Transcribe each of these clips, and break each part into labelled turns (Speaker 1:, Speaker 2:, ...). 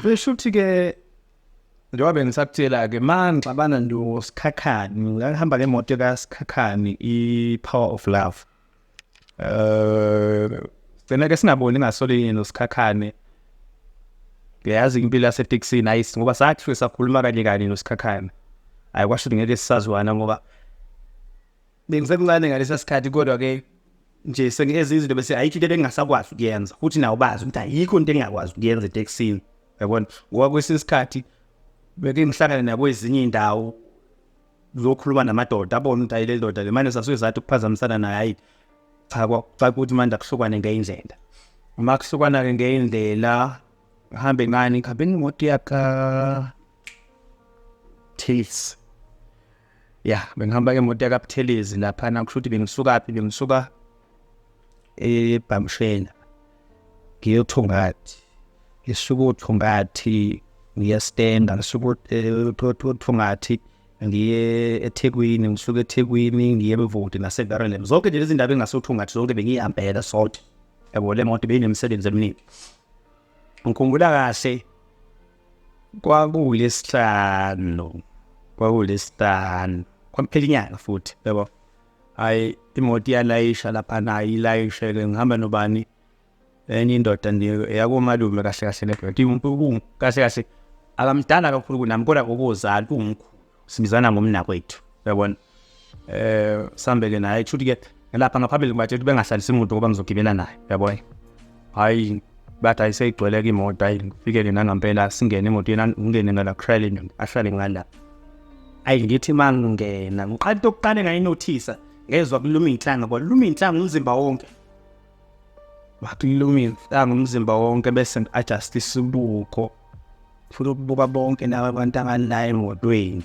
Speaker 1: Besho ukuthi-ke njengoba bengisakutshela-ke ma ngixabana noSikhakhane, ngangihamba ngemoto kaSikhakhane i-Power of Love. Gcina ke singaboni ngasolinye noSikhakhane. Ngiyazi impilo yasetekisini ayisi ngoba sathi sakhuluma kanye kanye noSikhakhane. Hayi kwasho ukuthi ngeke sisazwana ngoba bengisemncane ngalesa sikhathi kodwa-ke nje sengiyenza izinto bese ayikho into ebengingasakwazi ukuyenza futhi nawo bazi ukuthi ayikho into engingakwazi ukuyenza etekisini yabona ngoba kwesinye isikhathi beke ngihlangane nabo ezinye iy'ndawo zokhuluma namadoda abone ukuthi ayi le ndoda le manje sasuke sathi ukuphazamisana naye hayi cha kwakucaca ukuthi manje akuhlukane ngeyindlela uma kuhlukana-ke ngeyindlela ngihambe ngani ngihambe ngemoto yaka Tails ya bengihamba ngemoto yakabuthelezi laphana kusho ukuthi bengisukaphi bengisuka ebhamshela ngiye othongathi ngisuka othongathi ngiye stenda ngisuka othongathi ngiye eThekwini ngisuka eThekwini ngiye eMvoti naseVerulam zonke nje lezi ndaba engasothongathi zonke bengiyihambela sonke yabo le moto beyinemisebenzi eminingi ngikhumbula kahle Kwakuwulesihlanu, kwakuwulesihlanu, kwakuphela inyanga futhi yabo. Hhayi imoto iyalayisha laphana, hhayi ilayishe-ke ngihamba nobani, enye indoda nje eyakomalume kahle kahle le ndoda kahle kahle akamdala kakhulu kunami kodwa ngokozalo uwumkhulu, sibizana ngomnakwethu uyabona. Sihambe-ke naye kushuthi-ke lapha ngaphambili ngibatshela ukuthi bengahlalisi imoto ngoba ngizogibela naye uyabona. Hhayi bathi hhayi seyigcwele-ke imoto hhayi ngifike-ke nangampela singene emotweni ngingene ngala kushayele ahlale ngala. Ayi ngithi uma ngingena ngiqala into yokuqala engayinothisa ngezwa kuluma iy'nhlanga kwaluma iy'nhlanga umzimba wonke. Wakuluma iy'nhlanga umzimba wonke bese ngi-adjust isibuko. Funa ukubuka bonke laba bantu abala emotweni.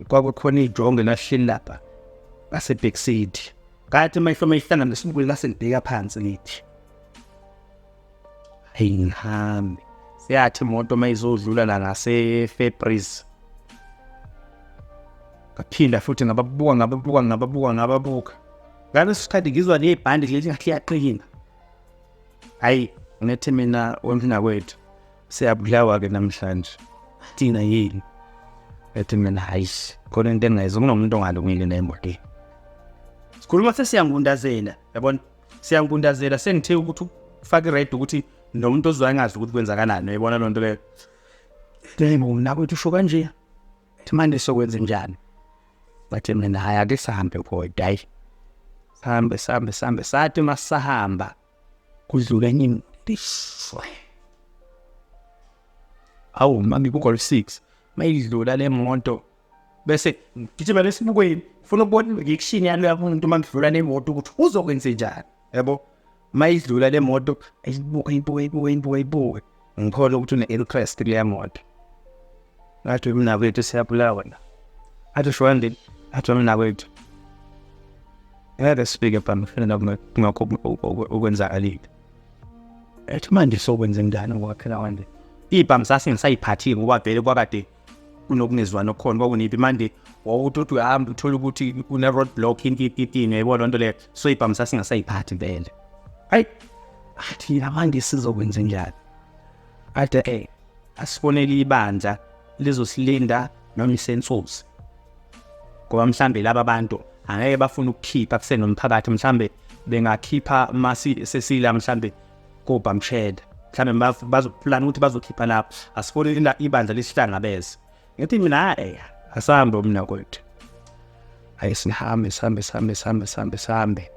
Speaker 1: Kwakukhona ijonge lahleli lapha ngase-back seat. Ngathi amehlo mehlangana nesibuko lase ngibheka phansi ngithi hayi ngihambe. Siyathi imoto uma izodlula la ngase-Fabris. Ngaphinda futhi ngababuka ngababuka ngababuka ngababuka. Ngaleso sikhathi ngizwa nebhandi leli ngathi liyaqina. Hayi ngithi mina wemfinakwethu siyabulawa-ke namhlanje. Thina yini? Ethi mina hayi khona into engayizwa kunomuntu ongalungile la emotweni. Sikhuluma sesiyangundazela yabona siyangundazela sengithe ukuthi ufake i-red ukuthi nomuntu ozwayo engazi ukuthi kwenzakalani uyayibona loo nto leyo. Yebo mnakwethu usho kanje. Thi manje sokwenze njani? Bathi mina hayi ake sihambe kodwa hayi. Sihambe sihambe sihambe sathi masahamba kudlula enye imoto. Hawu mami ku-Golf 6 mayidlula le moto bese ngigijima lesibukweni ngifuna ukubona i-reaction yaloya muntu uma ngidlula le moto ukuthi uzokwenze njani yabo mayidlula le moto ayibuke ibuke ibuke ibuke ibuke ngikholwa ukuthi une-interest kuleya moto ngathi mina kwethu siyabulawa la athi shwandi athi mina kwethu ngeke sifike phambi kungakho okwenzakalile ethi manje sokwenze njani ngokwakhe manje ibhamu sasingisayiphathile ngoba vele kwakade kunokungezwani okukhona kwakuniphi manje wawuthi uthi uyahamba uthole ukuthi kune-road block ini yayibona loo nto leyo so ibhamu sasingasayiphathi vele hayi athi manje sizokwenze njani ade eh asibonele ibandla lizosilinda noma isensusi ngoba mhlambe laba bantu angeke bafuna ukukhipha kusenomphakathi mhlambe bengakhipha masi sesila mhlambe kobhamshela mhlambe bazoplana ukuthi bazokhipha lapho asibone ibandla lisihlangabeze ngithi mina hayi asambe mina kwethu hayi sihambe sihambe sihambe sihambe sihambe sihambe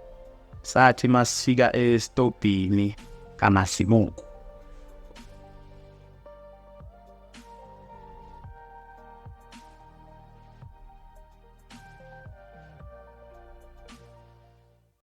Speaker 1: sathi masifika esitobhini kaMasibuko.